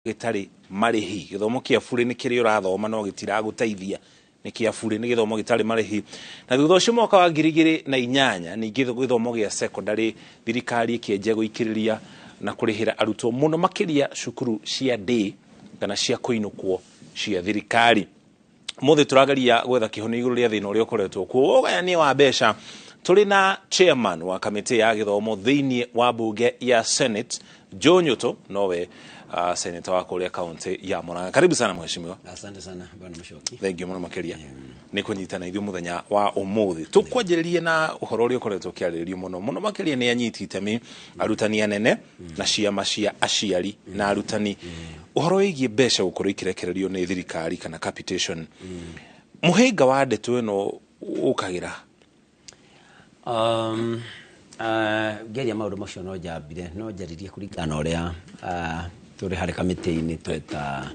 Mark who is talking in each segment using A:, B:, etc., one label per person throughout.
A: Gĩtarĩ marĩhi. Gĩthomo kĩa burĩ nĩ kĩrĩa ũrathoma no gĩtiragũteithia, nĩ kĩa burĩ, nĩ gĩthomo gĩtarĩ marĩhi. Na thutha ũcio mwaka wa 2008 ningĩ gĩthomo gĩa secondary thirikari ĩkĩanjia gũikĩrĩria na kũrĩhĩra arutwo mũno makĩria cukuru cia day kana cia kũinũkwo cia thirikari. Mũthĩ tũrageria gwetha kĩhonia igũrũ rĩa thĩna ũrĩa ũkoretwo kuo ũgayania wa mbeca. Tũrĩ na chairman wa kamĩtĩ ya gĩthomo thĩinĩ wa bunge ya Senate, Joe Nyutu, nowe senator wa kũrĩa kaunti ya Murang'a. Karibu sana, mheshimiwa.
B: Asante sana, bwana Mushoki.
A: Thank you mũno makĩria nĩ kũnyitana ithuĩ mũthenya wa ũmũthĩ. Tũkwanjĩrĩrie na ũhoro ũrĩa ũkoretwo ũkĩarĩrĩrio mũno mũno makĩria nĩ anyiti itemi, arutani anene na ciama cia aciari na arutani, ũhoro wĩgiĩ mbeca gũkorwo ikĩrekererio nĩ thirikari kana capitation. Mũhĩnga wa ndeto ĩno ũkagĩra?
B: Ngeria maũndũ macio no njambire no njarĩrie kũringana na ũrĩa tũrĩ harĩ kamĩtĩ-inĩ, tweta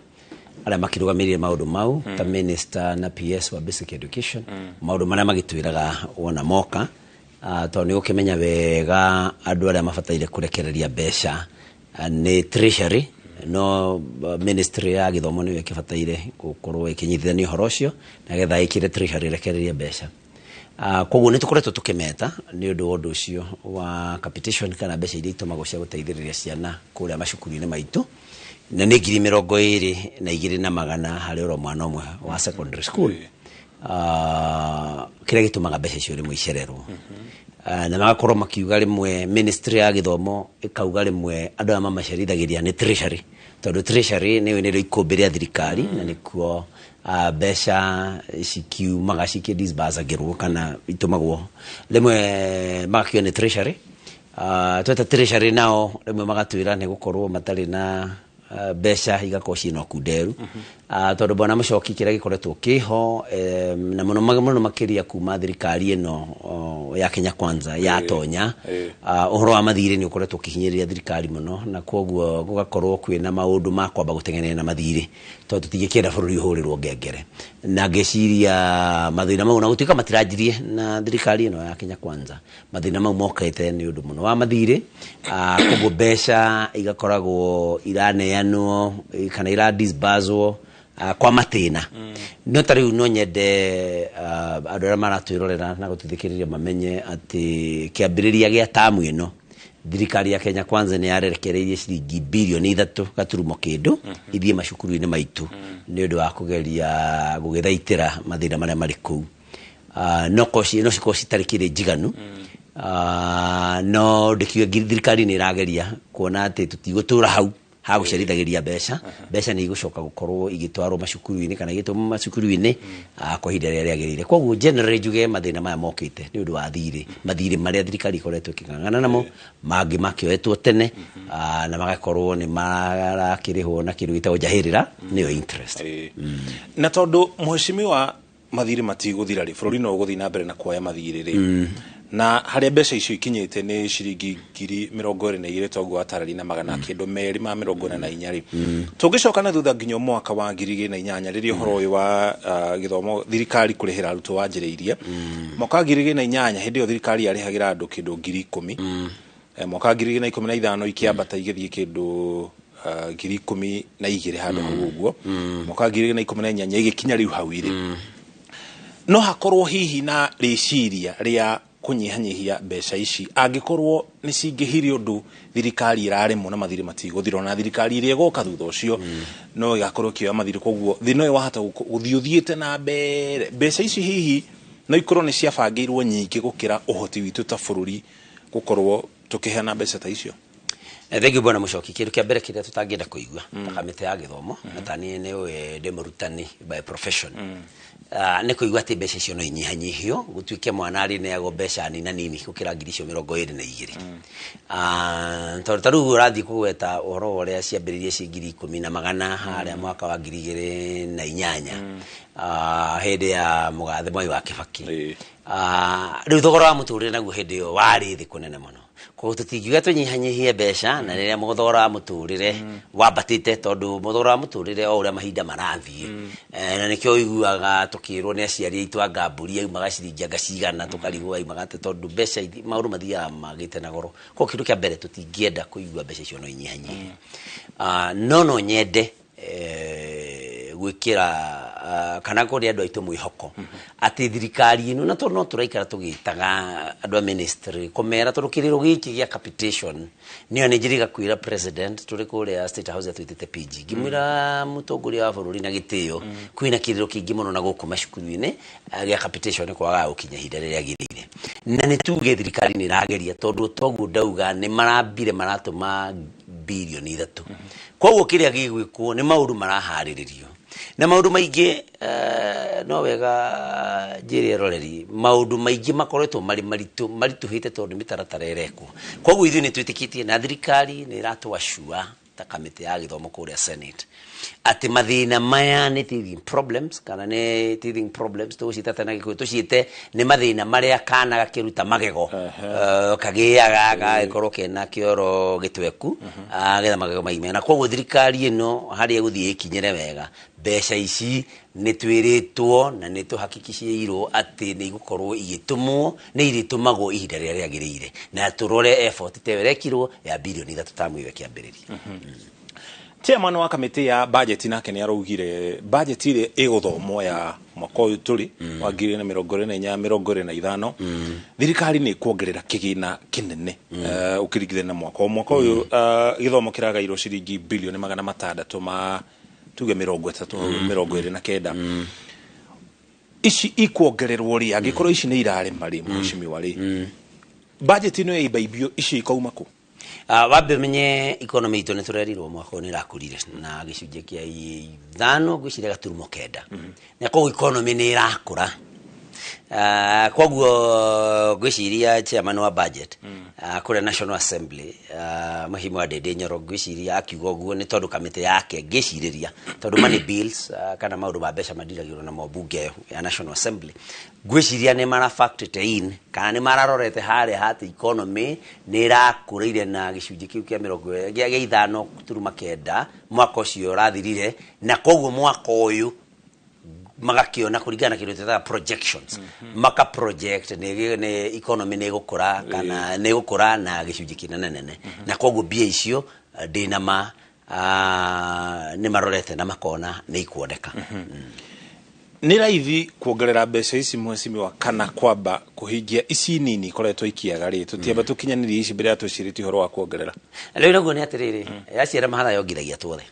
B: arĩa makĩrũgamĩrĩire maũndũ mau ta minister na PS wa basic education, maũndũ marĩa magĩtwĩraga wona moka, tondũ nĩ ũkĩmenya wega andũ arĩa mabataire kũrekereria mbeca nĩ treasury, no ministry ya gĩthomo nĩyo ĩkĩbataire gũkorwo ĩkĩnyitithania ũhoro ũcio nĩgetha ĩkĩre treasury ĩrekererie mbeca. Koguo nĩ tũkoretwo tũkĩmeta nĩ ũndũ wa ũndũ ũcio wa capitation kana mbeca iria itũmagwo cia gũteithĩrĩria ciana kũrĩa macukuru-inĩ maitũ, na nĩ 22,100 harĩ oro mwana ũmwe wa secondary school. Kĩrĩa gĩtũmaga mbeca icio rĩmwe icererwo, na magakorwo makiuga rĩmwe ministry ya gĩthomo ĩkauga rĩmwe andũ aya mamacerithagĩria nĩ treasury, tondũ treasury nĩyo nĩrĩo ikũmbĩ rĩa thirikari na nĩkuo mbeca cikiumaga cikĩdisbursagĩrwo kana itũmagwo. Rĩmwe magakiuga nĩ treasury. Tweta treasury nao rĩmwe magatwĩra nĩ gũkorwo matarĩ na mbeca, igakorwo ciĩna ũkunderu. Tondũ bwana Mũcoki, kĩrĩa gĩkoretwo kĩho na mũno mũno makĩria kuma thirikari ĩno ya Kenya Kwanza yatonya, ũhoro wa mathirĩ nĩ ũkoretwo ũkĩhinyĩrĩria thirikari mũno, na koguo gũgakorwo kwĩna maũndũ ma kwamba gũteng'erania na mathirĩ, tondũ tũtingĩkĩenda bũrũri ũhũrĩrwo ngengere. Na ngĩciria mathĩna mau, na gũtuĩka matiranjirie na thirikari ĩno ya Kenya Kwanza, mathĩna mau mokĩte nĩ ũndũ mũno wa mathirĩ. Koguo mbeca igakoragwo iraneanwo kana iradisburswo kwa matĩna. No ta rĩu no nyende andũ arĩa maratwĩrorera na gũtũthikĩrĩria mamenye atĩ kĩambĩrĩria gĩa tamu ĩno thirikari ya Kenya Kwanza nĩ yarekereirie ciringi 3 birioni kĩndũ ithiĩ macukuru-inĩ maitũ nĩ ũndũ wa kũgeria gũgĩthaitĩra mathĩna marĩa marĩ kũu. No no cikorwo citarĩ kĩrĩ njiganu. No ndĩkiuge thirikari nĩ ĩrageria kuona atĩ tũtigũtũra hau ha gũcerithagĩria mbeca. Mbeca nĩ igũcoka gũkorwo igĩtwarwo macukuru-inĩ kana igĩtũmwo macukuru-inĩ kwa ihinda rĩrĩa rĩagĩrĩire. Koguo generally njuge mathĩna maya mokĩte nĩ ũndũ wa thirĩ, mathirĩ marĩa thirikari ĩkoretwo ĩkĩng'ang'ana namo, mangĩ makĩoetwo tene na magakorwo nĩ marakĩrĩhwo na kĩndũ gĩtagwo njahĩrĩra, nĩyo interest.
A: Na tondũ mheshimiwa mathirĩ matigũthira rĩ, bũrũri no ũgũthiĩ na mbere na kuoya mathirĩ rĩ, na harĩa mbeca icio ikinyĩte nĩ ciringi 22,244 toguo watarĩria rĩ, tũngĩcoka na thutha nginya mwaka wa 2008 rĩrĩa ũhoro ũyũ wa gĩthomo thirikari kũrĩhĩra arutwo wanjĩrĩirie, mwaka wa 2008 hĩndĩ ĩyo thirikari yarĩhagĩra andũ kĩndũ 10,000. Mwaka wa 2015 ikĩambata igĩthiĩ kĩndũ 12,000 handũ hau ũguo. Mwaka wa 2018 igĩkinya rĩu hau irĩ. No hakorwo hihi na rĩciria rĩa kũnyihanyihia mbeca ici angĩkorwo nĩ cingĩhire ũndũ thirikari ĩraremwo na mathirĩ matigũthira, ona thirikari ĩrĩa ĩgoka thutha ũcio no ĩgakorwo ĩkĩoya mathirĩ, koguo thĩna ũyũ wahota gũthiĩ ũthiĩte na mbere. Mbeca ici hihi no ikorwo nĩ ciabangĩirwo nyingĩ gũkĩra ũhoti witũ ta bũrũri gũkorwo tũkĩheana mbeca ta icio?
B: Thank you, bwana Mũcoki. Kĩndũ kĩa mbere kĩrĩa tũtangĩenda kũigua ta kamĩtĩ ya gĩthomo, na ta niĩ nĩwe ndĩ mũrutani by profession, nĩ kũigua atĩ mbeca icio no inyihanyihio gũtuĩke mwana arĩneagwo mbeca nina nini gũkĩra ngiri icio 22. Tondũ ta rĩu ũrathiĩ kũgweta ũhoro wa ũrĩa ciambĩrĩirie ciĩ 10,100 harĩa mwaka wa 2008, hĩndĩ ya mũgathe Mwai wa Kĩbaki. Rĩu thogora wa mũtũrĩre naguo hĩndĩ ĩyo warĩ thĩ kũnene mũno. Koguo tũtingiuga tũnyihanyihie mbeca na rĩrĩa mũthogora wa mũtũrĩre wambatĩte, tondũ mũthogora wa mũtũrĩre o ũrĩa mahinda marathiĩ, na nĩkĩo ũiguaga tũkĩrwo nĩ aciari aitũ anga mbũri yaumaga ciringi anga cigana, tũkarigwo yaumaga atĩ, tondũ mbeca maũndũ mathiaga magĩte na goro. Koguo kĩndũ kĩa mbere tũtingĩenda kũigua mbeca icio no inyihanyihe. No nyende gwĩkĩra kana kũrĩ andũ aitũ mwĩhoko atĩ thirikari ĩno, na tondũ no tũraikara tũgĩtaga andũ a ministry kũmera, tondũ kĩrĩro gĩkĩ gĩa capitation nĩyo nĩ njĩrĩga kwĩra president tũrĩ kũrĩa State House atwĩtĩte PG, ngĩmwĩra mũtongoria wa bũrũri na gĩtĩo, kwĩna kĩrĩro kĩingĩ mũno na gũkũ macukuru-inĩ gĩa capitation kwagaga gũkinya ihinda rĩrĩa rĩagĩrĩire, na nĩ tuge thirikari nĩ ĩrageria, tondũ toguo ndauga nĩ marambire maratũma 3 birioni. Koguo kĩrĩa gĩgwĩkwo nĩ maũndũ maraharĩrĩrio na maũndũ maingĩ, no wega njĩre eroreri maũndũ maingĩ makoretwo marĩ maritũ maritũhĩte tondũ mĩtaratara ĩrekwo. Koguo ithuĩ nĩ twĩtĩkĩtie na thirikari nĩ ĩratwacua ta kamĩtĩ ya gĩthomo kũrĩa Senate atĩ mathĩna maya nĩ teething problems, kana nĩ teething problems tũgũciĩta tena Gĩkũyũ tũciĩte nĩ mathĩna marĩa kana gakĩruta magego kagĩaga gagĩkorwo kena kĩoro gĩtweku, getha magego maime. Na koguo thirikari ĩno harĩa ĩgũthiĩ ĩkinyĩre wega mbeca ici nĩ twĩrĩtwo na nĩ tũhakikicĩirwo atĩ nĩ igũkorwo igĩtũmwo, nĩ irĩtũmagwo ihinda rĩrĩa rĩagĩrĩire, na tũrore effort ta ĩyo ĩrekirwo ya 3 birioni tamu ĩyo ĩkĩambĩrĩria.
A: Chairman wa kamĩtĩ ya budget nake nĩ araugire budget ĩrĩa ĩgũthomwo ya mwaka ũyũ tũrĩ wa 2024 25, thirikari nĩ ĩkuongerera kĩgĩna kĩnene ũkĩringithania na mwaka o mwaka ũyũ. Gĩthomo kĩragairwo ciringi 630 bilioni ma tuge 30 29. Ici ikuongererwo rĩ, angĩkorwo ici nĩ irarema rĩ, mheshimiwa, rĩ budget ĩno yaimbaibio ici ikauma kũ?
B: Wambe ũmenye economy itũ nĩ tũrerirwo mwaka ũyũ nĩ ĩrakũrire na gĩcunjĩ kĩa 5 ngwĩciria gaturumo 9, na koguo economy nĩ ĩrakũra. Koguo ngwĩciria chairman wa budget kũrĩa National Assembly, Mheshimiwa Ndindi Nyoro, ngwĩciria akiuga ũguo nĩ tondũ kamĩtĩ yake ngĩcirĩria, tondũ money bills kana maũndũ ma mbeca madiragĩrwo na mbunge ĩyo ya National Assembly, ngwĩciria nĩ mara factor in kana nĩ mararorete harĩa hatĩ economy nĩ ĩrakũrĩire na gĩcunjĩ kĩu kĩa mĩrongo gĩa 5.9 mwaka ũcio ũrathirire, na koguo mwaka ũyũ magakĩona kũringana na kĩndũ twĩtaga projections, maka project nĩ economy nĩ ĩgũkũra kana nĩ ĩgũkũra na gĩcunjĩ kĩnene nene, na koguo mbia icio ndĩna ma nĩ marorete na makona nĩ ikuoneka.
A: Nĩ raithi kuongerera mbeca ici, mheshimiwa, kana kwamba kũhingia ici nini ikoretwo ikiaga rĩ, tũtiamba tũkinyanĩrie ici mbere ya twĩcirĩtie ũhoro wa kuongerera?
B: Rĩu naguo nĩ atĩrĩrĩ, yaciara mahatha yongithagia tuothe.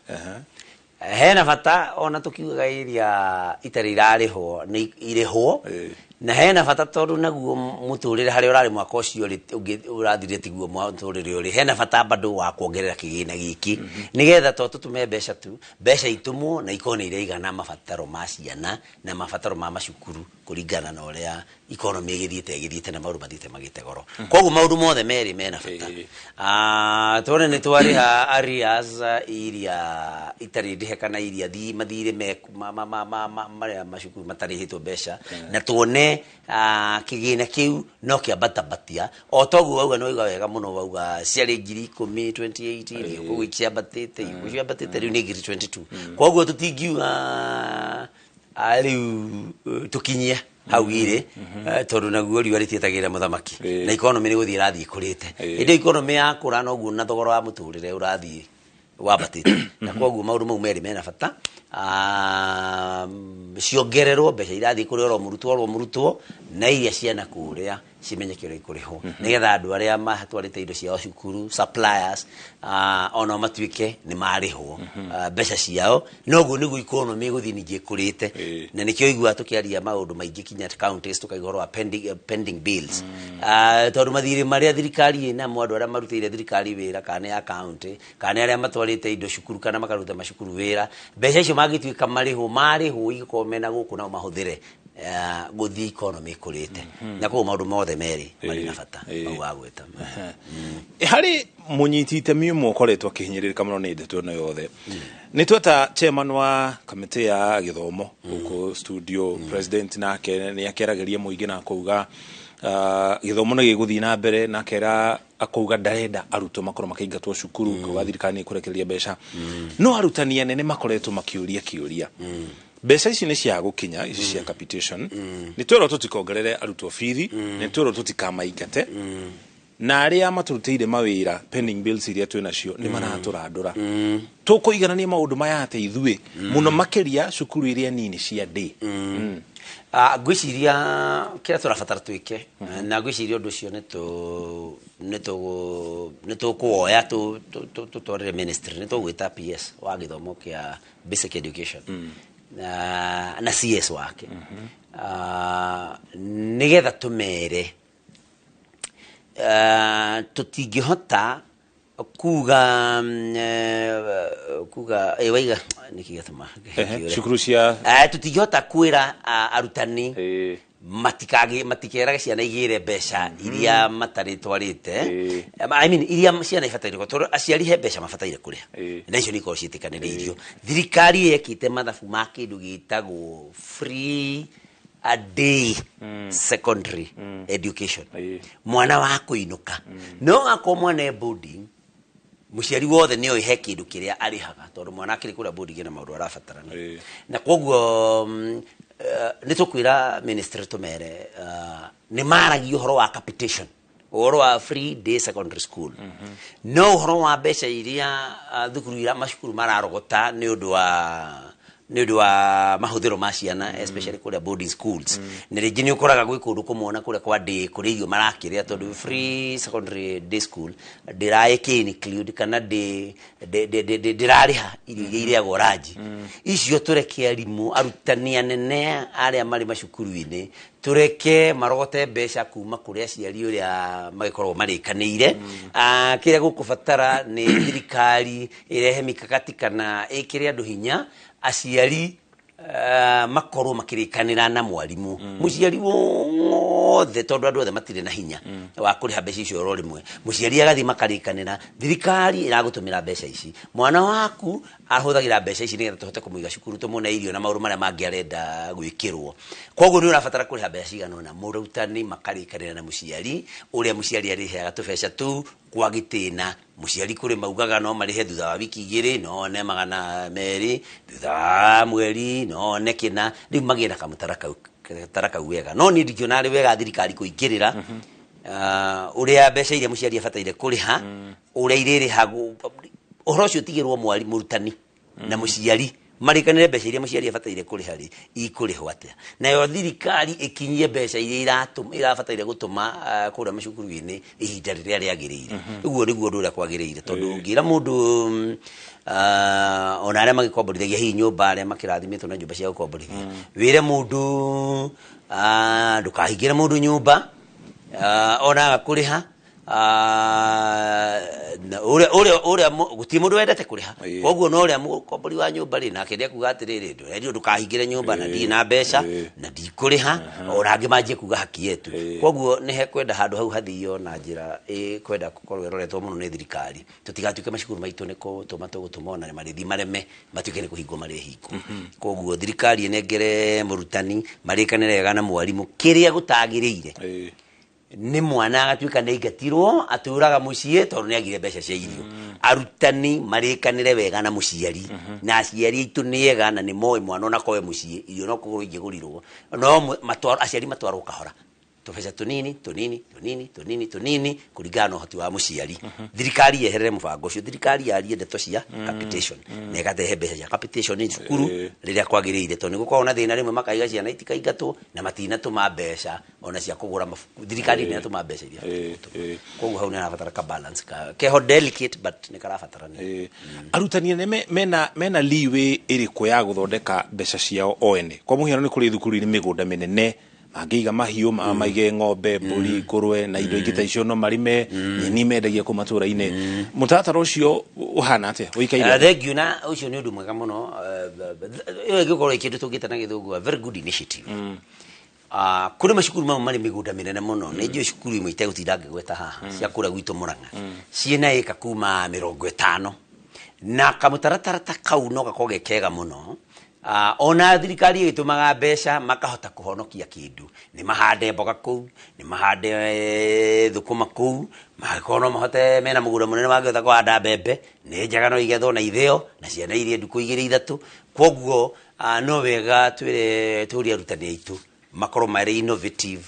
B: Hena bata ona tukiugaga iria itarĩ irarĩhwo nĩ irĩhwo, na hena bata tondũ naguo mũtũrĩre harĩa ũrarĩ mwaka ũcio rĩ ũngĩ ũrathirire tiguo mũtũrĩre ũrĩ. Hena bata bado wa kuongerera kĩgĩna gĩkĩ nĩgetha to tũtũme mbeca tu, mbeca itumwo na ikorwo nĩ iraigana mabataro ma ciana na mabataro ma macukuru kũringana na ũrĩa economy ĩgĩthiĩte na maũndũ mathiĩte magĩte goro. Koguo maũndũ mothe merĩ mena bata. Tuone nĩ twarĩha arrears iria itarĩ ndĩhe kana iria mathirĩ marĩa macukuru matarĩhĩtwo mbeca, na tuone kĩgĩna kĩu no kĩambatambatia o toguo wauga. Nĩ wauga wega mũno, wauga ciarĩ 10,000 2018, koguo ciambatĩte, ciambatĩte rĩu nĩ 22,000. Koguo tũtingiuga rĩu tũkinyie hau irĩ, tondũ naguo riũa rĩtietagĩrĩra mũthamaki, na economy nĩ gũthiĩ ĩrathiĩ ĩkũrĩte. Ĩndĩ economy yakũra noguo na thogora wa mũtũrĩre ũrathiĩ wambatĩte, na koguo maũndũ mau merĩ mena bata. Ciongererwo mbeca irathiĩ kũrĩ oro mũrutwo oro mũrutwo, na iria ciana kũrĩa cimenyeke ũrĩa ikũrĩhwo, nĩgetha andũ arĩa matwarĩte indo ciao cukuru, suppliers, onao matuĩke nĩ marĩhwo mbeca ciao. Noguo nĩguo economy ĩgũthiĩ ningĩ ĩkũrĩte. Na nĩkĩo iguaga tũkĩaria maũndũ maingĩ kinya counties, tũkaiga ũhoro wa pending bills, tondũ mathirĩ marĩa thirikari ĩnamo, andũ arĩa marutĩire thirikari wĩra, kana nĩ ya county kana nĩ arĩa matwarĩte indo cukuru kana makaruta macukuru wĩra, mbeca icio mangĩtuĩka marĩhwo marĩhwo igĩkorwo mena gũkũ nao mahũthĩre gũthiĩ economy ĩkũrĩte, na koguo maũndũ mothe merĩ marĩ na bata mau wa gwĩta.
A: Harĩ mũnyiti itemi ũmwe ũkoretwo akĩhinyĩrĩrĩka mũno nĩ ndeto ĩno yothe, nĩ tweta chairman wa kamĩtĩ ya gĩthomo gũkũ studio. President nake nĩ akĩaragĩria mũingĩ na akauga Gĩthomo nĩ gĩgũthiĩ na mbere, na akera akauga ndarenda arutwo makorwo makĩingatwo cukuru, kauga thirikari nĩ ĩkũrekereria mbeca. No arutani anene makoretwo makĩũria kĩũria, mbeca ici nĩ cia gũkinya ici cia capitation? Nĩ twerwo tũtikongerere arutwo bithi, nĩ twerwo tũtikamaingate, na arĩa matũrutĩire mawĩra pending bills iria twĩ nacio nĩ maratũrandũra. Tũkũiganania maũndũ maya atĩ ithuĩ mũno makĩria cukuru iria nini cia day?
B: Ngwĩciria kĩrĩa tũrabatara twĩke, na ngwĩciria ũndũ ũcio nĩ tũkũwoya tũtwarĩre ministry, nĩ tũgwĩta PS wa gĩthomo kĩa basic education na CS wake, nĩgetha tũmere tũtingĩhota kuga kuga waiga nĩkĩ gĩatũma
A: Ehe, cukuru cia
B: Tũtingĩhota kwĩra arutani matikage matikerage ciana igĩre mbeca iria matarĩ twarĩte, I mean iria ciana ibataire, tondũ aciari he mbeca mabataire kũrĩha, na icio nĩ ikorwo ciĩtĩkanĩrĩirio. Thirikari yekĩte mathabu ma kĩndũ gĩtagwo free a day secondary education, mwana wa kũinũka. No akorwo mwana e boarding, mũciari wothe nĩ oĩ he kĩndũ kĩrĩa arĩhaga, tondũ mwana akĩrĩ kũrĩa boarding na maũndũ arabatarania. Na koguo nĩ tũkwĩra ministry tũmere nĩ maragia ũhoro wa capitation, ũhoro wa free day secondary school, no ũhoro wa mbeca iria thukuru iria macukuru mararogota nĩ ũndũ wa mahũthĩro ma ciana, especially kũrĩa boarding schools. Na rĩngĩ nĩ ũkoraga gwĩ kũndũ kũmwe kũrĩa kwa day kũrĩ irio marakĩrĩa, tondũ free secondary day school ndĩraĩkĩ include kana ndĩrarĩha irio iria irĩagwo ranji icio. Tũreke arimũ, arutani anene arĩa marĩ macukuru-inĩ, tũreke marogote mbeca kuma kũrĩ aciari ũrĩa magĩkoragwo marĩkanĩire. Kĩrĩa gũkũbatara nĩ thirikari ĩrehe mikakati kana ĩkĩre andũ hinya, aciari makorwo makĩrĩkanĩra na mwarimũ, mũciari wothe, tondũ andũ othe matirĩ na hinya wa kũrĩha mbeca icio oro rĩmwe. Mũciari agathiĩ makarĩkanĩra, thirikari ĩragũtũmĩra mbeca ici, mwana waku ahũthagĩra mbeca ici nĩgetha tũhote kũmũiga cukuru, tũmũne irio na maũndũ marĩa mangĩ arenda gwĩkĩrwo, koguo nĩ ũrabatara kũrĩha mbeca cigana ũna. Mũrutani makarĩkanĩra na mũciari ũrĩa mũciari arĩheaga tũbeca tũu kwa gĩtĩna. Mũciari kũrĩ maugaga no marĩhe thutha wa wiki 2, no one 200, thutha wa mweri no one kĩna. Rĩu magĩe na kamũtara kau tara kau wega. No niĩ ndingĩona arĩ wega thirikari kũingĩrĩra ũrĩa mbeca iria mũciari abataire kũrĩha, ũrĩa irĩrĩhagwo. Ũhoro ũcio ũtigĩrwo mwari, mũrutani na mũciari marĩkanĩre mbeca iria mũciari abataire kũrĩha rĩ ikũrĩhwo atĩa, nayo thirikari ĩkinyie mbeca iria irabataire gũtũma kũrĩa macukuru-inĩ ihinda rĩrĩa rĩagĩrĩire. Ũguo nĩguo ũndũ ũrĩa kwagĩrĩire, tondũ ũngĩra mũndũ ona arĩa magĩkomborithagia hihi nyũmba, arĩa makĩrathimĩtwo na nyũmba cia gũkomborithia, wĩre mũndũ ndũkahingĩre mũndũ nyũmba ona aga kũrĩha, na ũrĩa gũtirĩ mũndũ wendete kũrĩha. Koguo no ũrĩa mũkombori wa nyũmba rĩ, nake nĩekuga atĩrĩrĩ, ndũrerirwo ndũkahingĩre nyũmba na ndirĩ na mbeca na ndikũrĩha, ona angĩ manjie kuga haki yetu. Koguo nĩ hekwenda handũ hau hathio na njĩra ĩkwenda gũkorwo ĩroretwo mũno nĩ thirikari, tũtigatuĩke macukuru maitũ nĩ kũtũma tũgũtũma ona marĩthi mareme matuĩke nĩ kũhingwo marĩhingwo. Koguo thirikari ĩnengere mũrutani, marĩkanĩre wega na mwarimũ kĩrĩa gũtagĩrĩire nĩ mwana agatuĩka nĩ aingatirwo atũraga mũciĩ tondũ nĩ agire mbeca cia irio. Arutani marĩkanĩre wega na mũciari, na aciari aitũ nĩ ega na nĩ moĩ mwana ona korwo e mũciĩ irio no kũgũrwo ingĩgũrirwo, no aciari matwarwo kahora, tũbeca tũnini tũnini tũnini tũnini tũnini kũringana na ũhoti wa mũciari. Thirikari yeherere mũbango ũcio, thirikari yarie ndeto cia capitation na ĩgatehe mbeca cia capitation cukuru rĩrĩa kwagĩrĩire, tondũ nĩ gũkoragwo na thĩna rĩmwe makaiga ciana itikaingatwo na matinatũma mbeca ona cia kũgũra mabuku, thirikari ndĩnatũma mbeca iria ibatiĩ gũtũma. Koguo hau nĩ harabatara ka balance ka keho delicate, but nĩ karabatarania.
A: Arutani ene mena leeway ĩrĩkũ ya gũthondeka mbeca ciao o ene? Kwa mũhiano, nĩ kũrĩ thukuru irĩ mĩgũnda mĩnene mangĩiga mahiũ, maige ng'ombe, mbũri, ngũrwe na indo ingĩ ta icio, no marĩme nyeni mendagia kũu matũra-inĩ. Mũtaratara ũcio ũhana atĩa ũikaire?
B: Thank you, na ũcio nĩ ũndũ mwega mũno. Ĩyo ĩngĩkorwo ĩ kĩndũ tũngĩta na gĩthũngũ a very good initiative. Kũrĩ macukuru mamwe marĩ mĩgũnda mĩnene mũno. Nĩ njũĩ cukuru imwe itegũtinda ngĩgweta haha cia kũrĩa gwitũ Mũrang'a ciĩna ĩka kuma 50, na kamũtaratara ta kau no gakorwo ge kega mũno. Ona thirikari ĩgĩtũmaga mbeca makahota kũhonokia kĩndũ, nĩ mahande mboga kũu, nĩ mahande thũkũma kũu, mangĩkorwo no mahote mena mũgũnda mũnene mangĩhota kũhanda mbembe nĩ njega, no igethwo na ithĩo na ciana irie ndukũ igĩrĩ ithatũ. Koguo no wega twĩre tũrie arutani aitũ makorwo marĩ innovative,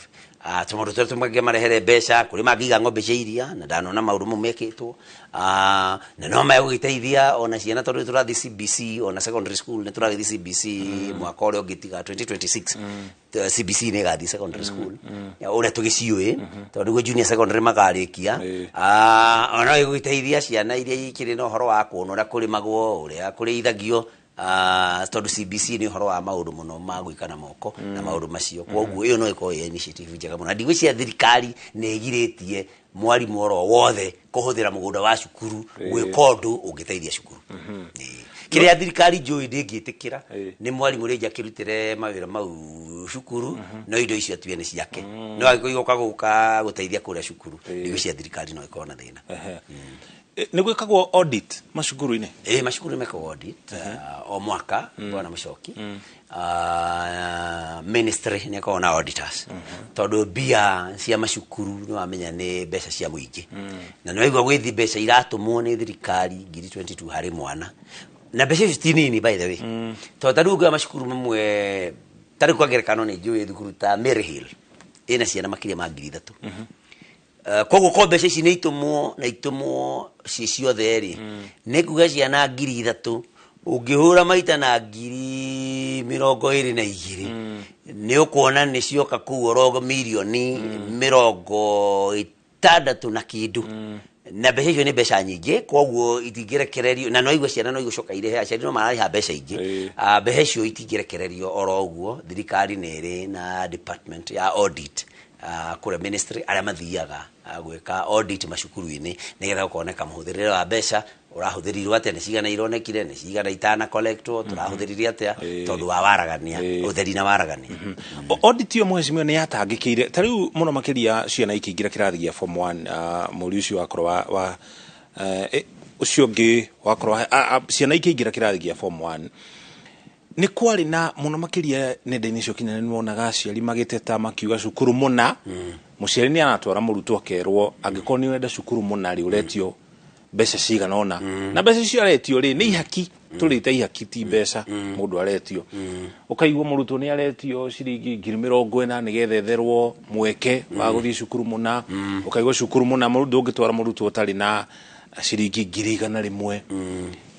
B: tũmaũndũ tũrĩa tũngĩmarehere mbeca, kũrĩ mangĩiga ng'ombe cia iria, na ndanona maũndũ mau mekĩtwo, na no megũgĩteithia ona ciana tondũ tũrathiĩ CBC, ona secondary school nĩ tũragĩthiĩ CBC mwaka ũrĩa ũngĩ tiga 2026. CBC nĩ ĩgathiĩ secondary school ũrĩa tũgĩciũĩ, tondũ nĩguo junior secondary makarĩkia. Ona no ĩgũgĩteithia ciana iria ikĩrĩ na ũhoro wa kuona ũrĩa kũrĩmagwo, ũrĩa kũrĩithagio, tondũ CBC nĩ ũhoro wa maũndũ mũno ma gwĩka na moko na maũndũ macio. Koguo ĩyo no ĩkorwo ĩ initiative njega mũno, na ndigwĩciria thirikari nĩ ĩgirĩtie mwarimũ oro wothe kũhũthĩra mũgũnda wa cukuru gwĩka ũndũ ũngĩteithia cukuru. Ĩĩ. Kĩrĩa thirikari njũĩ ndĩngĩtĩkĩra nĩ mwarimũ rĩngĩ akĩrutĩre mawĩra mau cukuru, no indo icio atue nĩ ciake, no angĩkorwo igoka gũka gũteithia kũrĩa cukuru, ndigwĩciria thirikari no ĩkorwo na thĩna.
A: Nĩ gwĩkagwo audit macukuru-inĩ?
B: Ĩĩ, macukuru nĩ mekagwo audit o mwaka, bwana Mũcoki. Ministry nĩ ĩkoragwo na auditors, tondũ mbia cia macukuru nĩ wamenya nĩ mbeca cia mũingĩ, na nĩ waigua gwĩthi mbeca iratũmwo nĩ thirikari 22,000 harĩ mwana, na mbeca icio ti nini, by the way, tondũ ta rĩu ũngĩoya macukuru mamwe, ta rĩu kwa ngerekano nĩ njũĩ thukuru ta Maryhill ĩna ciana makĩria ma 3,000. Koguo ko mbeca ici nĩ itũmwo na itũmwo ci ciothe rĩ, nĩ kuga ciana 3,000 ũngĩhũra maita na 22,000, nĩ ũkuona nĩ cioka kũu oro 60 mirioni na kĩndũ, na mbeca icio nĩ mbeca nyingĩ, koguo itingĩrekererio, na no igua ciana no igũcoka irĩhe, aciari no mararĩha mbeca ingĩ. Mbeca icio itingĩrekererio oro ũguo. Thirikari nĩ ĩrĩ na department ya audit kũrĩa ministry, arĩa mathiaga gwĩka audit macukuru-inĩ nĩgetha gũkoneka mũhũthĩrĩre wa mbeca ũrahũthĩrirwo atĩa, nĩ cigana ironekire, nĩ cigana itana collectwo, tũrahũthĩrire atĩa, tondũ wa waragania, ũtheri na waragania.
A: Audit ĩyo, mheshimiwa, nĩ yatangĩkĩire ta rĩu mũno makĩria ciana ikĩingĩra kĩrathi gĩa form 1, mweri ũcio wakorwo wa ũcio ũngĩ wakorwo ciana ikĩingĩra kĩrathi gĩa form 1, nĩ kwarĩ na mũno makĩria nenda-inĩ cio kinyanĩru, nĩ wonaga aciari magĩteta makiuga cukuru mũna, mũciari nĩ aratwara mũrutwo akerwo angĩkorwo nĩ ũrenda cukuru mũna rĩ, ũretio mbeca cigana ũna, na mbeca icio aretio rĩ, nĩ ihaki tũrĩte ihaki, ti mbeca mũndũ aretio. Ũkaigua mũrutwo nĩ aretio ciringi 40,000 nĩgetha etherwo mweke wa gũthiĩ cukuru mũna. Ũkaigua cukuru mũna ndũngĩtwara mũrutwo ũtarĩ na ciringi 100,000.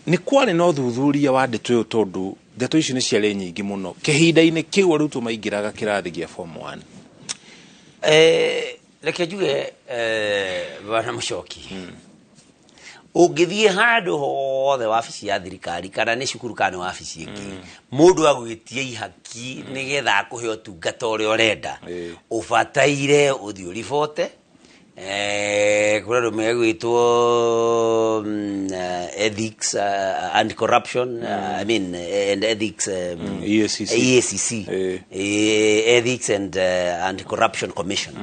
A: Nĩ kwarĩ na ũthuthuria wa ndeto ĩyo, tondũ ndeto icio nĩ ciarĩ nyingĩ mũno kĩhinda-inĩ kĩu arutwo maingĩraga kĩrathi gĩa form 1?
B: Reke njuge, bwana Mũcoki, ũngĩthiĩ handũ hothe wabici ya thirikari, kana nĩ cukuru kana nĩ wabici ĩngĩ, mũndũ agwĩtie ihaki nĩgetha akũhe ũtungata ũrĩa ũrenda, ũbataire ũthiĩ ũribote kũrĩ andũ megwĩtwo ethics and corruption, I mean, and ethics,
A: EACC.
B: EACC. Ethics and Corruption Commission.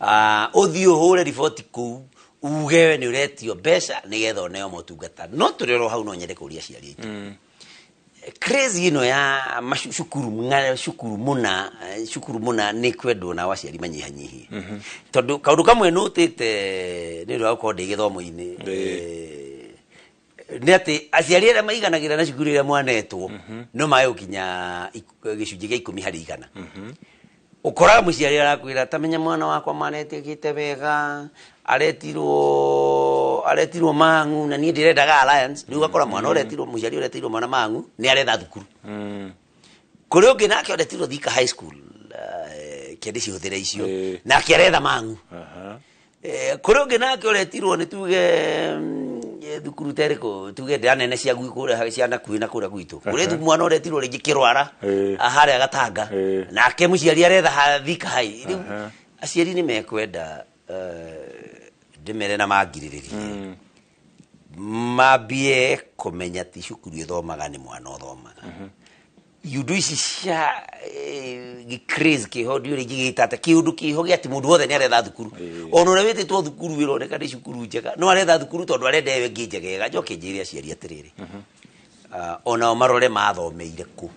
B: Ũthiĩ ũhũre riboti kũu uge nĩ ũretio mbeca nĩgetha ũneo motungata. No tũrĩ oro hau, no nyende kũria aciari aitũ, craze ĩno ya cukuru cukuru mũna, cukuru mũna nĩ kwendwo nao aciari manyihanyihie, tondũ kaũndũ kamwe nũtĩte nĩ ũndũ wa gũkorwo ndĩ gĩthomo-inĩ, nĩ atĩ aciari arĩa maiganagĩra na cukuru ĩrĩa mwanetwo no mage gũkinya gĩcunjĩ gĩa 10%. Ũkoraga mũciari arakwĩra, "Ta menya mwana wakwa manetigĩte wega, aretirwo Mang'u na niĩ ndĩrendaga Alliance." Rĩu ũgakora mwana ũretirwo, mũciari ũretirwo mwana Mang'u nĩ aretha thukuru. Kũrĩ ũngĩ nake ũretirwo Thika High School, kĩndĩ cihũthĩre icio, nake aretha Mang'u. Kũrĩ ũngĩ nake ũretirwo nĩ tuge thukuru ta ĩrĩkũ, tuge ndĩra nene cia kũrĩa cia nakuhĩ na kũrĩa gwitũ, kũrĩ mwana ũretirwo rĩngĩ Kĩrwara, harĩa Gatanga, nake mũciari aretha Thika High. Rĩu aciari nĩ mekwenda, ndĩmere na mangirĩrĩrie, mambie kũmenya ti cukuru ĩthomaga, nĩ mwana ũthomaga. Iundu ici cia gĩ-craze kĩho ndiũrĩ ingĩgĩta atĩa, kĩũndũ kĩho gĩa atĩ mũndũ wothe nĩ aretha thukuru, ona ũrĩa wĩtĩtwo thukuru ĩroneka nĩ cukuru njega no aretha thukuru tondũ arenda ĩyo ĩngĩ njegega. Njoke njĩre aciari atĩrĩrĩ, onao marore mathomeire kũ.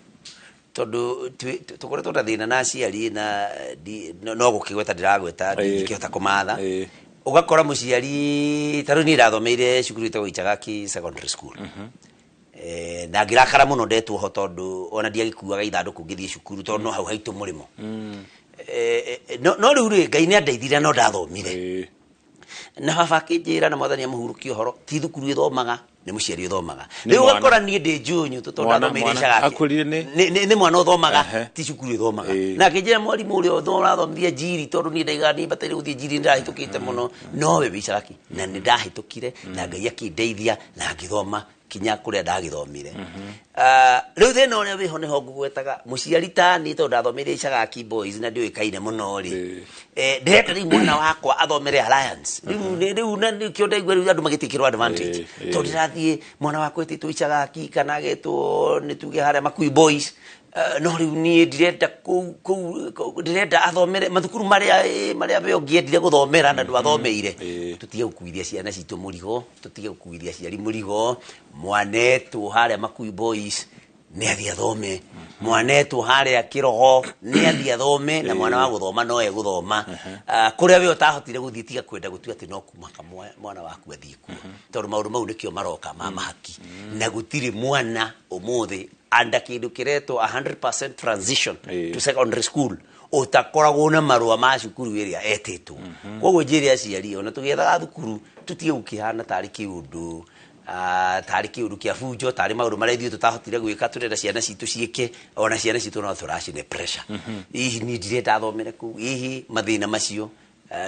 B: Tondu tukoretwo na thina na aciari na no gukigweta ndiragweta ndingihota kumatha. Ugakora muciari ta riu ni ndathomeire cukuru itagwo Ichagaki Secondary School. Na ngirakara muno ndetwo ho tondu ona ndiagikuaga ithanduku ngithie cukuru tondu no hau haitu murimo. No riu ri Ngai ni andeithire no ndathomire. Na baba akinjira na mwathani amuhurukie uhoro ti thukuru ithomaga ni muciari uthomaga. Riu ugakora nie ndi njunyu tondu ndathomeire Ichagaki ni mwana uthomaga ti cukuru ithomaga. Na akinjira mwarimu uria urathomithia njiri tondu nie ndaiga ni bataire guthie njiri ndahĩtũkĩte muno nowe wĩ Ichagaki na nĩ ndahĩtũkire na Ngai akindeithia na ngĩthoma kinya kuria ndagithomire. Riu thina uria wiho niho ngugwetaga muciari ta ni tondu ndathomeire Ichagaki Boys na ndiuikaine muno ri ndirenda riu mwana wakwa athomere Alliance. Riu na nikio ndaigua riu andu magitikirwo advantage tondu ndirathie mwana wakwa etitwo Ichagaki kana agetwo ni tuge haria Makui Boys. No riu nie ndirenda kuu ndirenda athomere mathukuru maria maria we ungiendire guthomera na ndwathomeire. Tutige gukuithia ciana citu murigo, tutige gukuithia aciari murigo. Mwanetwo haria Makui Boys ni athie athome, mwanetwo haria Kirogo ni athie athome, na mwana wa guthoma no eguthoma. Kuria we utahotire guthie tiga kwenda gutua ati no kumaka mwana waku athie kuo tondu maundu mau nikio maroka ma mahaki. Na gutiri mwana umuthi anda kindu kiretwo 100% transition to secondary school utakoragwo na marua ma cukuru iria etitwo. Koguo njire aciari ona tugiethaga thukuru tutige gukihana tari kiundu tari kiundu kia bunjo tari maundu maria ithuĩ tutahotire gwika turenda ciana citu ciike ona ciana citu no turacine pressure. Hihi ni ndirenda thomere kuu, hihi mathina macio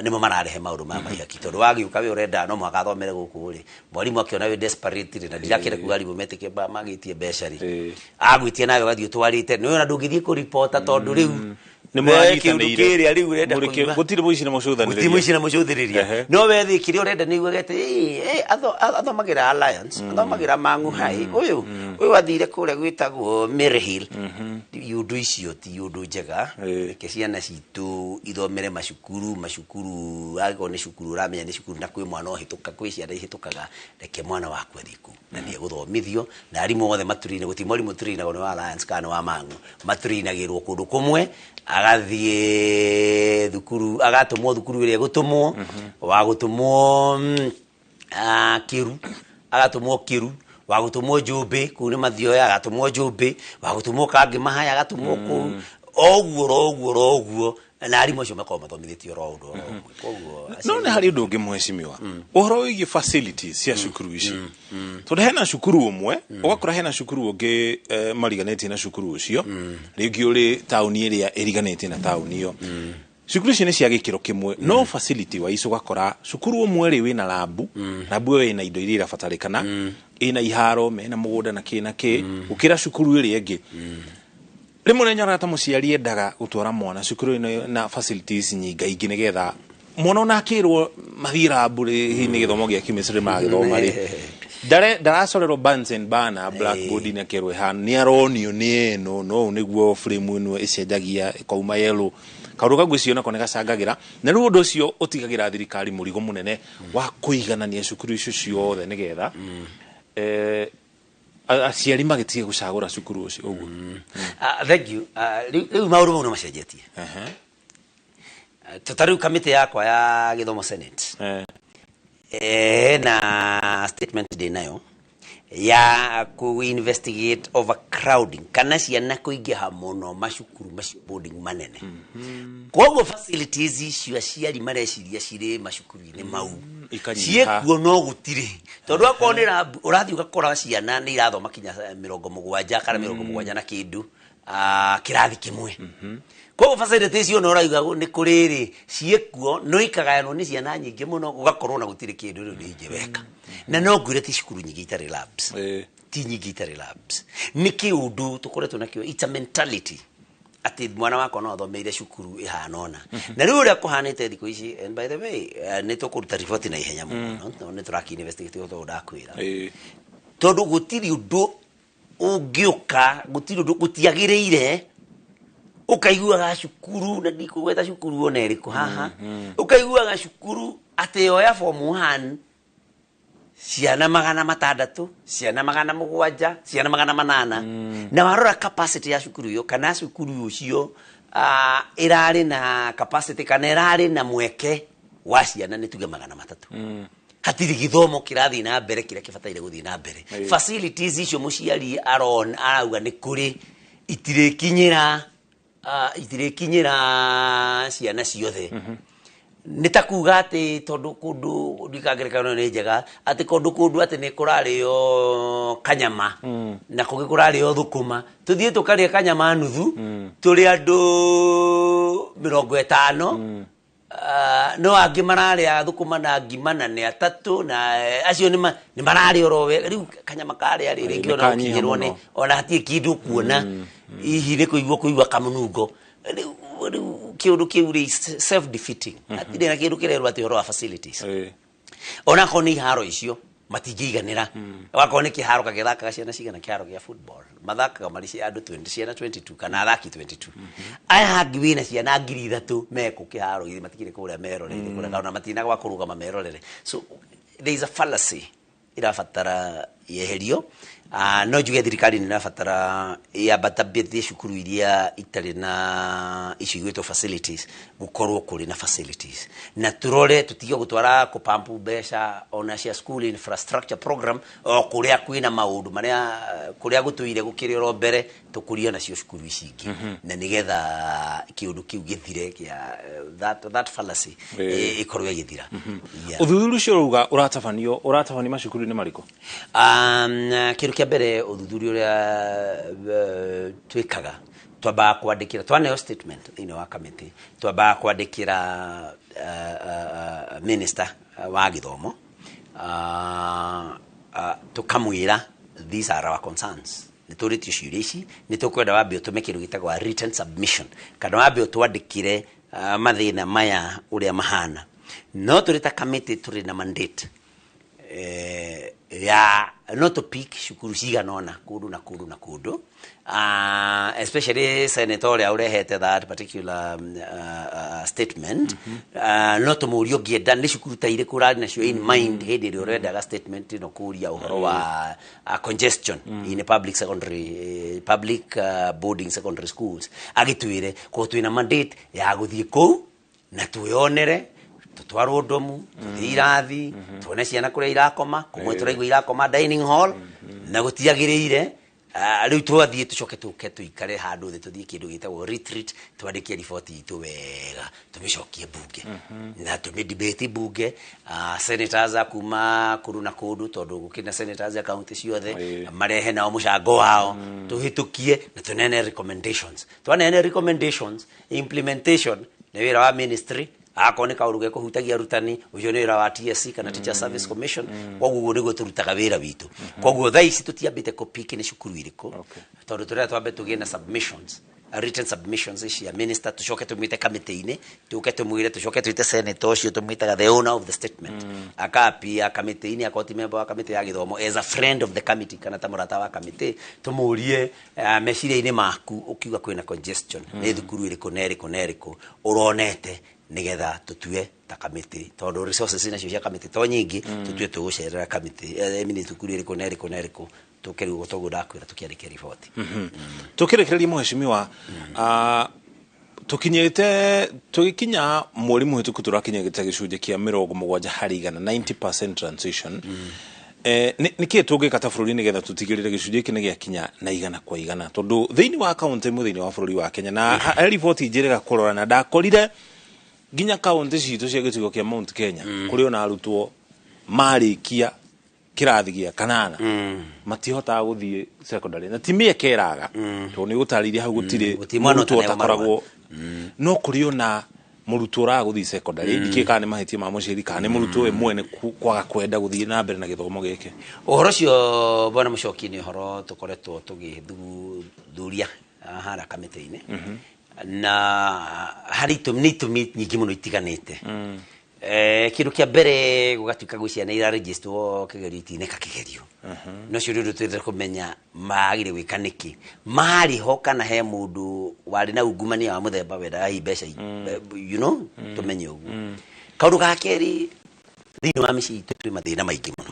B: nimo mararehe maundu ma mahaki tondu wagiuka we urenda no mũhaka athomere guku ri mwarimu akiona we desperate ri na ndirakire kuga arimu metike magitie mbeca ri agwitie nawe ugathie utwarite ni ona ndungithie kuripota tondu riu
A: ni mwanyitanire
B: riu urenda kuiba
A: gutiri muici na mucuthaniria
B: gutiri muici na mucuthiriria no we thi kiria urenda ni ugete athomagira Alliance athomagira Mang'u High uyu uyu athire kuria gwitagwo Maryhill. Undu icio ti undu njega reke ciana citu ithomere macukuru angĩkorwo nĩ cukuru ũramenya nĩ cukuru na kwĩ mwana ũhĩtũka kwĩ ciana ihĩtũkaga reke mwana waku athiĩ kũu na nĩ egũthomithio na arimũ othe maturine gũtirĩ mwarimũ turinagwo nĩ wa Alliance kana nĩ wa Mang'u maturinagĩrwo kũndũ kũmwe agathie thukuru agatumwo thukuru ĩrĩa egũtũmwo wa gũtũmwo Kiru agatumwo Kiru wa gũtũmwo Njũmbĩ kũu nĩ mathioya agatũmwo Njũmbĩ wa gũtũmwo Kangĩmahaya agatũmwo kũu oguo oguo oguo na arimũ acio makoragwo mathomithĩtio oro ũndũ oro ũmwe. Koguo
A: no nĩ harĩ ũndũ ũngĩ mheshimiwa ũhoro wĩgiĩ facilities cia cukuru ici tondũ hena cukuru ũmwe ũgakora hena cukuru ũngĩ mariganĩtie na cukuru ũcio rĩngĩ ũrĩ taũni ĩrĩa ĩriganĩtie na taũni ĩyo. Cukuru ici nĩ cia gĩkĩro kĩmwe no facility wise ũgakora cukuru ũmwe rĩ wĩna labu labu ĩyo ĩna indo iria irabatarĩkana ĩna iharo mena mũgũnda na kĩ na kĩ gũkĩra cukuru ĩrĩa ĩngĩ. Rĩmwe nĩ nyonaga ta mũciari endaga gũtwara mwana cukuru ĩno na facilities nyingaingĩ nĩgetha mwana ona akĩrwo mathiĩ rabu rĩ hihi nĩ gĩthomo gĩa chemistry maragĩthoma rĩ ndaracorerwo Bunsen burner blackboard -inĩ akerwo ĩhana nĩ aronio nĩ ĩno no ũũ nĩguo frame ĩno ĩcenjagia ĩkauma yellow kaũndũ kau ngwĩciria nako nĩ gacangagĩra na rĩu ũndũ ũcio ũtigagĩra thirikari mũrigo mũnene wa kũiganania cukuru icio ciothe nĩgetha aciari magĩtige gũcagũra cukuru ũcio ũguo.
B: Thank you. Rĩu maũndũ mau nĩ macenjetie. Ta rĩu kamĩtĩ yakwa ya gĩthomo Senate na statement ndĩ nayo ya ku investigate overcrowding kana ciana kũingĩha mũno macukuru macio boarding manene. Koguo facilities icio aciari mareciria cirĩ macukuru-inĩ mau ciĩkuo no gũtirĩ tondũ akorwo nĩ lab ũrathiĩ ũgakora ciana nĩ irathoma kinya 70 kana 70 na kĩndũ kĩrathi kĩmwe. Koguo facilities icio no ũrauga nĩ kũrĩ rĩ ciĩkuo no ikagayanwo nĩ ciana nyingĩ mũno gũgakorwo na gũtirĩ kĩndũ rĩu nĩ ingĩweka. Na no ngwĩre ti cukuru nyingĩ itarĩ labs ti nyingĩ itarĩ labs nĩ kĩũndũ tũkoretwo nakĩo it's a mentality atĩ mwana wakwa no athomeire cukuru ĩhana ũna. Na rĩu ũrĩa kũhanĩte thikũ ici and by the way nĩ tũkũruta riboti na ihenya mũno nĩ tũraki investigate ũndũ ndakwĩra tondũ gũtirĩ ũndũ ũngĩũka gũtirĩ ũndũ gũtiagĩrĩire ũkaiguaga cukuru na ndikũgweta cukuru ona ĩrĩkũ haha ũkaiguaga cukuru atĩ yoya form 1 Ciana 600, ciana 700, ciana 800. Na warora capacity ya cukuru iyo kana cukuru ucio irari na capacity kana irari na mweke wa ciana nĩ tuge 300. Hatirĩ gĩthomo kĩrathiĩ na mbere kĩrĩa kĩbataire gũthiĩ na mbere. Facilities icio mũciari arona arauga nĩ kũrĩ itirĩkinyĩra itirĩkinyĩra ciana ciothe. Nĩ ta kuga atĩ tondũ kũndũ ndikangerekano nĩ njega atĩ kũndũ atĩ nĩ kũrarĩo kanyama na kũngĩ kũrarĩo thũkũma, tũthiĩ tũkarĩe kanyama nuthu tũrĩ andũ 50, no angĩ mararĩa thũkũma na ngima na nĩ atatũ, na acio nĩ mararĩa oro wega. Rĩu kanyama karĩa rĩ rĩngĩ ona gũkinyĩrwo nĩ ona hatirĩ kĩndũ kuona, hihi nĩ kũigua kamũnungo. Rĩu kĩũndũ kĩu rĩ self defeating, hatirĩ na kĩndũ kĩrerwo atĩ ũhoro wa facilities. Ona akorwo nĩ iharo icio matingĩiganĩra, wakorwo nĩ kĩharo kagĩthakaga ciana cigana, kĩharo gĩa football mathakaga marĩ andũ 20, ciana 22 kana athaki 22. Aya angĩ wĩna ciana 3,000 mekũ kĩharo githĩ matikĩrĩ kũrĩa meroreire kũrĩa kana matina gwa kũrũgama merorere. So there is a fallacy irabatara yeherio. No njuge thirikari nĩ irabatara yambatambĩtie cukuru iria itarĩ na icio igwĩtwo facilities, gũkorwo kũrĩ na facilities, na tũrore tũtige gũtwara kũpampu mbeca ona cia school infrastructure program o kũrĩa kwĩna maũndũ marĩa kũrĩa gũtũire gũkĩrĩ oro mbere, tũkũrie nacio cukuru ici ingĩ, na nĩgetha kĩũndũ kĩu gĩthire kĩa that fallacy ĩkorwo ĩgĩthira.
A: Ũthuthuria ũcio ũrauga ũratabanio macukuru-inĩ marĩkũ?
B: Kĩndũ kĩa mbere ũthuthuria ũrĩa twĩkaga, twambaga kwandĩkĩra, twaneo statement thĩinĩ wa kamĩtĩ, twambaga kwandĩkĩra minister wa gĩthomo, tũkamwĩra these are our concerns, nĩ tũrĩtio ciũria ici, nĩ tũkwenda wambe ũtũme kĩndũ gĩtagwo written submission, kana wambe ũtwandĩkĩre mathĩna maya ũrĩa mahana. No tũrĩ ta kamĩtĩ tũrĩ na mandate ya no to pick cukuru cigana ũna kũndũ na kũndũ na kũndũ, especially senator ũrĩa ũrehete that particular statement. No tũmũrie ũngĩenda nĩ cukuru ta irĩkũ ũrarĩ nacio in mind hĩndĩ ĩrĩa ũrendaga statement ĩno kũria ũhoro wa congestion in public secondary, public boarding secondary schools, agĩtwĩre koguo twĩna mandate ya gũthiĩ kũu na twĩonere, tutwarwo ndomu, tuthiĩ irathi, tuone ciana kũrĩa irakoma, kũmwe tũraigua irakoma dining hall na gũtiagĩrĩire. Rĩu twathiĩ tũcoke tũke tũikare handũ thĩ, tũthiĩ kĩndũ gĩtagwo retreat, twandĩke riboti itũ wega, tũmĩcokie bunge na tũmĩ debate bunge. Senators a kuma kũndũ na kũndũ, tondũ gũkĩrĩ na senators a kaunti ciothe, marehe nao mũcango wao, tũhĩtũkie na tũneane recommendations. Twaneane recommendations, implementation nĩ wĩra wa ministry, akorwo nĩ kaũndũ gekũhutagia arutani, ũcio nĩ wĩra wa TSC kana Teacher Service Commission. Koguo ũguo nĩguo tũrutaga wĩra witũ. Koguo thaa ici tũtiambĩte kũpick nĩ cukuru irĩkũ, tondũ tũrĩa twambe tũgĩe na submissions, written submissions cia minister, tũcoke tũmwĩte kamĩtĩ-inĩ, tũke tũmwĩre, tũcoke twĩte senator ũcio tũmwĩtaga the owner of the statement, akapia kamĩtĩ-inĩ, akorwo ti member wa kamĩtĩ ya gĩthomo, as a friend of the committee kana ta mũrata wa kamĩtĩ, tũmũrie meciria-inĩ maku ũkiuga kwĩna congestion nĩ thukuru ĩrĩkũ na ĩrĩkũ na ĩrĩkũ ũronete, nigetha tutue ta kamĩtĩ, tondũ resources nacio cia kamĩtĩ to nyingĩ, tutue tũgũcerera kamĩtĩ nĩ thukuru ĩrĩkũ na ĩrĩkũ na ĩrĩkũ, tũke rĩu toguo ndakwĩra tũkĩandĩke riboti.
A: Tũkĩrĩkĩrĩria mũhecimiwa, tũkinyĩte tũgĩkinya mweri mũhĩtũku tũrakinyĩte gĩcunjĩ kĩa 70%, 90% transition. Nĩ kĩĩ tũngĩka ta bũrũri nĩgetha tũtigĩrĩre gĩcunjĩ gĩkĩ nĩ gĩakinya na 100%, tondũ thĩinĩ wa kaũntĩ imwe thĩinĩ wa bũrũri wa Kenya na harĩ riboti njĩrĩga kũrora na ndakorire nginya kaũntĩ citũ cia gĩcigo kĩa Mount Kenya kũrĩ ona arutwo marĩkia kĩrathi gĩa kanana matihotaga gũthiĩ secondary, na ti mĩeke ĩraga, tondũ nĩ gũtarĩirie hau gũtirĩ mũrutwo ũtakoragwo, no kũrĩ ona mũrutwo ũraga gũthiĩ secondary, ndikĩĩ kana nĩ mahĩtia ma mũciari kana nĩ mũrutwo we mwene kwaga kwenda gũthiĩ na mbere na gĩthomo gĩkĩ.
B: Ũhoro ũcio bwana Mũcoki nĩ ũhoro tũkoretwo tũgĩthuthuria harĩa kamĩtĩ-inĩ, na harĩ itũmi, nĩ itũmi nyingĩ mũno itiganĩte. Kĩndũ kĩa mbere gũgatuĩka gwĩ ciana iraregistwo kĩgerio itineka kĩgerio, no cio nĩ ũndũ twendete kũmenya magire gwĩka nĩkĩ, marĩ ho kana he mũndũ warĩ na ungumania wa mũthemba wendaga hihi mbeca, you know, tũmenye ũguo. Kaũndũ ga kerĩ Thĩinĩ wa mĩciĩ itũ twĩ mathĩna maingĩ mũno,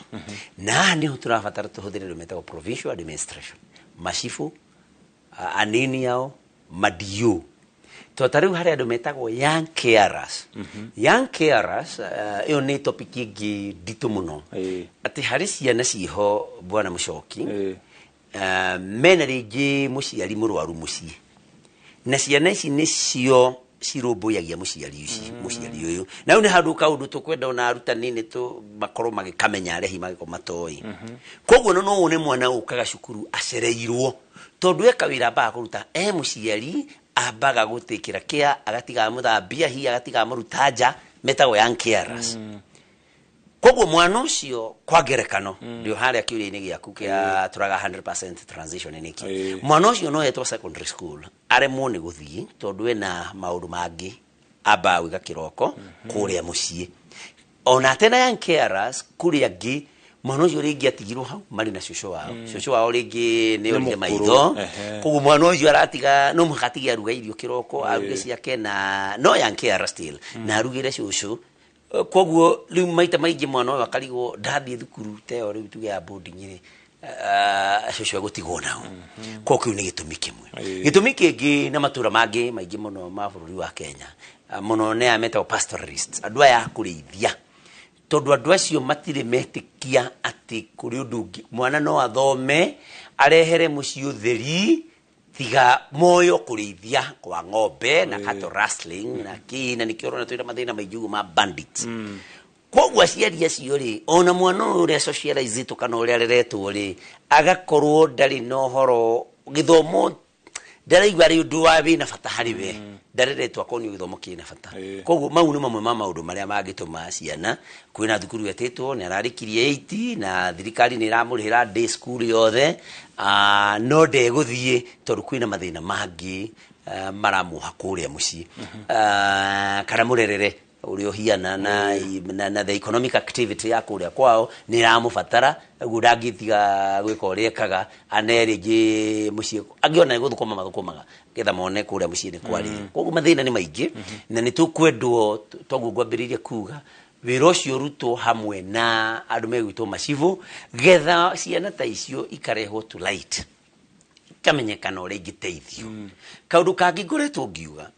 B: na haha nĩho tũrabatara tũhũthĩre rĩu metagwo provincial administration, macibũ, anini ao, madio, to ta rĩu harĩ andũ metagwo young carers. Young carers, ĩyo nĩ topic ĩngĩ nditũ mũno, atĩ harĩ ciana ciho, bwana Mũcoki, mena rĩngĩ mũciari mũrwaru mũciĩ, na ciana ici nĩcio cirũmbũyagia mũciari ũcio, mũciari ũyũ. Na rĩu nĩ handũ kaũndũ tũkwenda ona arutani nĩ tũ makorwo magĩkamenya, arĩa hihi mangĩkorwo matoĩ. Koguo no wone mwana ũkaga cukuru acereirwo, tondũ eka wĩra ambaga kũruta e mũciari, ambaga gũtĩkĩra kĩa agatiga amũthambia, hihi agatiga amũruta nja, metagwo young carers. Koguo mwana ũcio, kwa ngerekano, ndio harĩa kĩũria-inĩ gĩaku kĩa tũraga 100% transition nĩkĩ, mwana ũcio no etwo secondary school aremwo nĩ gũthiĩ tondũ ena maũndũ mangĩ ambaga gwĩka kĩroko kũrĩa mũciĩ. Ona atena young carers, kũrĩ angĩ mwana ũcio rĩngĩ atigirwo hau marĩ na cũcũ wao. Cũcũ wao rĩngĩ nĩ orire
A: mũkũrũ,
B: maitho. Koguo mwana ũcio aratiga no mũhaka atige aruga irio kĩroko, aruge ciake, na no young carer still, na arugĩre cũcũ. Koguo rĩu maita maingĩ mwana ũyũ akarigwo ndathiĩ thukuru ta ĩyo rĩu tuge ya boarding rĩ, cũcũ egũtigwo nao. Koguo kĩu nĩ gĩtũmi kĩmwe. Gĩtũmi kĩngĩ, na matũra mangĩ maingĩ mũno ma bũrũri wa Kenya, mũno nĩ aya metagwo pastoralists, andũ aya a kũrĩithia, tondũ andũ acio matirĩ metĩkia atĩ kũrĩ ũndũ ũngĩ mwana no athome arehere mũciĩ ũtheri tiga moyo kũrĩithia kwa ng'ombe na cattle rustling na kĩ, na nĩkĩo ũrona twĩna mathĩna maingĩ ũguo ma bandits. Koguo aciari acio rĩ, ona mwana ũyũ ũrĩa socializĩtwo kana ũrĩa areretwo rĩ, agakorwo ndarĩ na ũhoro gĩthomo, ndaraigua arĩ ũndũ wa wĩna bata harĩ we, ndareretwo akonio gĩthomo kĩna bata. Koguo mau nĩ mamwe ma maũndũ marĩa mangĩtũma ciana. Kwĩna thukuru etĩtwo nĩ ararĩkirie 8 na thirikari nĩ ĩramũrĩhĩra day school yothe, no ndegũthiĩ tondũ kwĩna mathĩna mangĩ maramuoha kũrĩa mũciĩ, kana mũrerere ũrĩa ũhiana na the economic activity ya kũrĩa kwao nĩ ĩramũbatara, ũguo ndangĩtiga gwĩka ũrĩa ekaga ane rĩngĩ mũciĩ angĩona nĩ gũthũkũma mathũkũmaga getha mone kũrĩa mũciĩ nĩ kwarĩre. Koguo mathĩna nĩ maingĩ, na nĩ tũkwendwo, toguo ngwambĩrĩirie kuga, wĩra ũcio ũrutwo hamwe na andũ megwĩtwo macibũ, getha ciana ta icio ikarehwo to light, ikamenyekana ũrĩa ingĩteithio. Kaũndũ kangĩ ngoretwo ngiuga,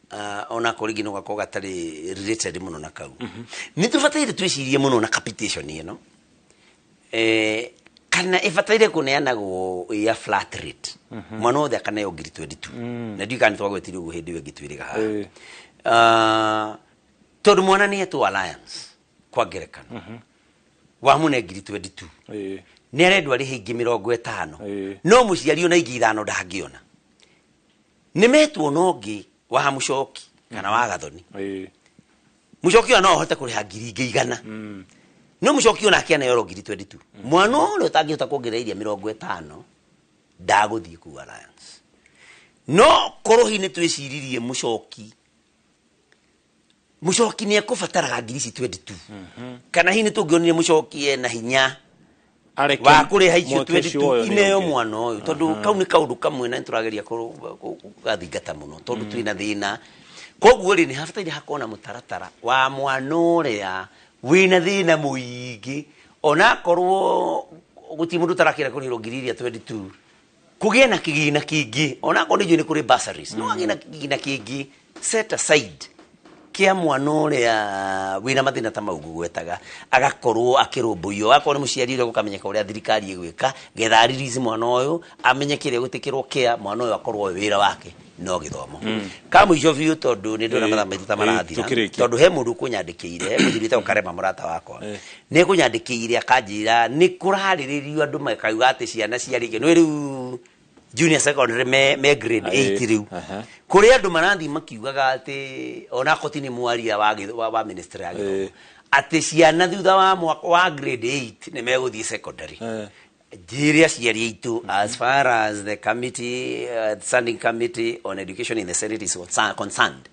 B: onako rĩngĩ no gakorwo gatarĩ related mũno na kau, nĩ tũbataire twĩcirie mũno na capitation ĩno, kana ĩbataire kũneanagwo ya flat rate, mwana wothe akaneo ngiri 22, na ndiũĩ kana nĩ twagwetire ũguo hĩndĩ ĩyo ĩngĩ twĩrĩga haha. Tondũ mwana nĩ etwo Alliance, kwa ngerekano, wamũne ngiri 22, nĩ arendwo arĩhe ingĩ 50, no mũciari ona ingĩ 5 ndangĩona. Nĩ metwo na ũngĩ wa Mũcoki kana wa Gathoni. Mũcoki ũyũ no ahote kũrĩha ngiri ingĩ 100, no mũcoki ũyũ nake aneo ngiri 22. Mwana ũrĩa ũtangĩhota kuongerera iria 50 ndagũthiĩ kuu Alliance. No korwo hihi nĩ twĩciririe mũcoki nĩ ekũbataraga ngiri ici 22, kana hihi nĩ tũngĩonire mũcoki ena hinya
A: Areke
B: wa kũrĩha icio
A: mweke ũcio
B: 22
A: ũyũ nĩ
B: ineo
A: ũngĩ.
B: mwana ũyũ, tondũ kau nĩ kaũndũ kamwe na nĩtũrageria gũgathingata mũno tondũ twĩna thĩna. Koguo rĩ, nĩ habataire hakorwo na mũtaratara wa mwana ũrĩa wĩna thĩna mũingĩ, onakorwo gũtirĩ mũndũ ũtarakĩra kũrĩhĩrwo ngiri iria 22, kũgĩe na kĩgĩna kĩngĩ, onakorwo nĩ njũĩ nĩ kũrĩ bursaries, no hagĩe na kĩgĩna kĩngĩ set aside kĩa mwana ũrĩa wĩna mathĩna ta mau ngũgwetaga, agakorwo akĩrũmbũiyo. Akorwo nĩ mũciari ũrĩa gũkamenyeka ũrĩa thirikari ĩgwĩka getha aririzi mwana ũyũ, amenye kĩrĩa gũtĩkĩrwo kĩa mwana ũyũ, akorwo wĩra wake no gĩthomo. Ka mũico biũ, tondũ nĩ ndona mathaa maitũ ta marathira,
A: Tũkĩrĩkia.
B: Tondũ he mũndũ ũkũnyandĩkĩire, mũthuri wĩtagwo Karema, mũrata wakwa, nĩ ekũnyandĩkĩire akanjĩra nĩ kũrarĩrĩrio andũ makauga atĩ ciana ciarĩkia nĩ rĩu junior secondary me grade 8 rĩu, kũrĩ andũ marathiĩ makiugaga atĩ ona koti nĩ mwaria wa ministry ya gĩthomo, atĩ ciana thutha wa mwaka wa grade 8 nĩ megũthiĩ secondary. Njĩre aciari aitũ, as far as the committee, standing committee on education in the Senate is concerned,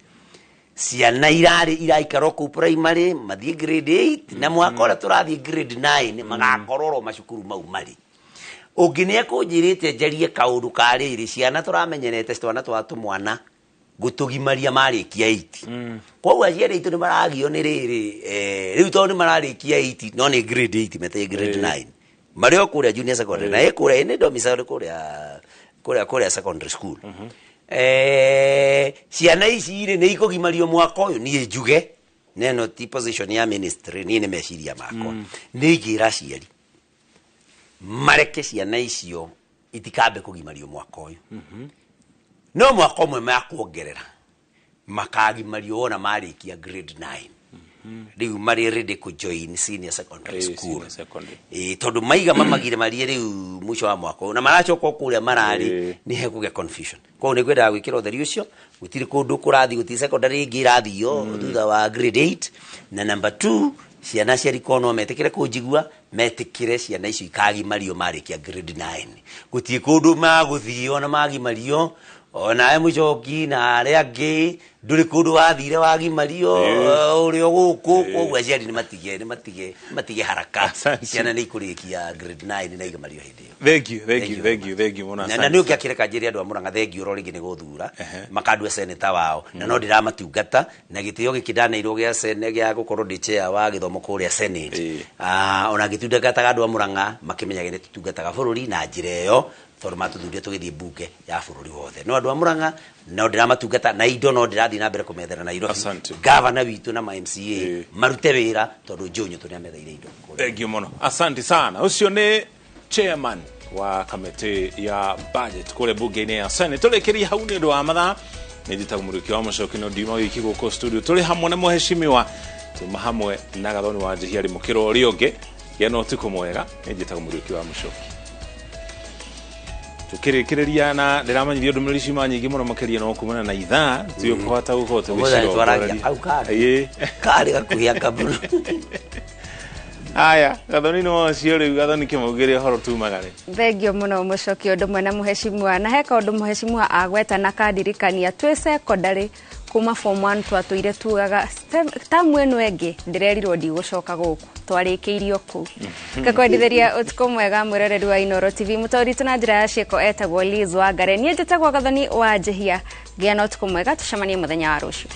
B: ciana irarĩ iraikara o kũu primary mathiĩ grade 8, na mwaka ũrĩa tũrathiĩ grade 9 magakorwo oro macukuru mau marĩ. Ũngĩ nĩ ekũnjĩrĩte njarie kaũndũ ka rĩrĩ, ciana tũramenyerete twana twa tũmwana. Gũtũgimaria marĩkia 8. Koguo aciari aitũ nĩ maragio nĩ rĩrĩ, rĩu tondũ nĩ mararĩkia 8, no nĩ grade 8 mete grade 9 marĩ o kũrĩa junior secondary, na ĩ kũrĩa nĩ domicile kũrĩa secondary school. Ciana ici rĩ, nĩ ikũgimario mwaka ũyũ. Niĩ njuge neno ti position ya ministry, niĩ nĩ meciria makwa, nĩ ingĩra aciari mareke ciana icio itikambe kũgimario mwaka ũyũ, no mwaka ũmwe makuongerera makagimario wona marĩkia grade 9, rĩu marĩ ready kũ join senior secondary school.
A: Senior secondary.
B: Ĩ, tondũ maiga mamagire marie rĩu mũico wa mwaka ũyũ na maracoka o kũrĩa mararĩ, nĩ hekũgĩa confusion. Koguo nĩ ngwendaga gwĩkĩra ũtheri ũcio, gũtirĩ kũndũ kũrathiĩ, gũtirĩ secondary ĩngĩ ĩrathio thutha wa grade 8. Na number 2, ciana aciari korwo no metĩkĩre kũnjigua, metĩkĩre ciana icio ikagimario marĩkia grade 9. Gũtirĩ kũndũ magũthiĩ ona magimario, onawe mũcoki na arĩa angĩ, ndũrĩ kũndũ wathire wagimario ũrĩ o gũkũ. Koguo aciari nĩ matige haraka.
A: Asante.
B: Ciana nĩ ikũrĩkia grade 9 na igimario hĩndĩ ĩyo.
A: Thank you, thank
B: Thank
A: you,
B: you.
A: thank you, thank you mũno.
B: Na nä å kä akäreka njä re andå a Må Rang'a thengio ro rĩngĩ nĩ gũthura makandua seneta wao, na no ndĩramatungata na gĩtĩo gĩkĩ ndaneirwo gĩa gĩa gũkorwo ndĩ chair wa gĩthomo kũrĩa Senate. Ah, ona ngĩtungataga andũ a Mũrang'a makĩmenyage nĩ tũtungataga bũrũri na njĩra ĩyo, tondũ matũthurire tũgĩthiĩ mbunge ya bũrũri wothe. No andũ a Mũrang'a no ndĩramatungata na indo no ndĩrathiĩ na mbere kũmethera Nairobi.
A: Asante.
B: Gavana witũ na ma MCA marute wĩra, tondũ Joe Nyũtũ nĩ ametheire indo kũrĩa.
A: Thank you mũno, asante sana. Ũcio nĩ chairman wa kamĩtĩ ya budget kũrĩa bunge-inĩ ya Senate. Tũrĩkĩrie hau nĩ ũndũ wa mathaa. Nĩ njĩtagwo Mũrĩki wa Mũcoki, no ndiuma wiki gũkũ studio tũrĩ hamwe na mũheshimiwa, tuma hamwe na Gathoni wa Njihia arĩ mũkĩra ũrĩa ũngĩ. Gĩa na ũtukũ mwega. Nĩ njĩtagwo Mũrĩki wa Mũcoki. Tukĩrĩkĩrĩria na ndĩramanyithio ndũmĩrĩri ciuma nyingĩ mũno makĩria, no kumana na ithaa tũkũhota gũkorwo
B: Ũmũthĩ nĩtwaragia
A: tũgĩcirongoreria.
B: kau karĩ karĩ gakuhĩ akaburu.
A: Aya, Gathoni nĩ wacio rĩu. Gathoni kĩmaugĩre ũhoro tumaga rĩ.
C: Thengio mũno mũcoki, ũndũ mwena mũheshimiwa, na he kaũndũ mũheshimiwa agweta na kandirikania twĩ secondary kuma form 1 twatũire tugaga tamu ĩno ĩngĩ ndĩrerirwo ndigũcoka gũkũ, twarĩkĩirio kũu. Ngakwendithĩria ũtukũ mwega mwĩroreri wa Inooro TV. Mũtaũri witũ na njĩra ya ciĩko etagwo Liz Wangare, niĩ njĩtagwo Gathoni wa Njĩhia. Ngĩa na ũtukũ mwega, tũcemanie mũthenya wa rũciũ.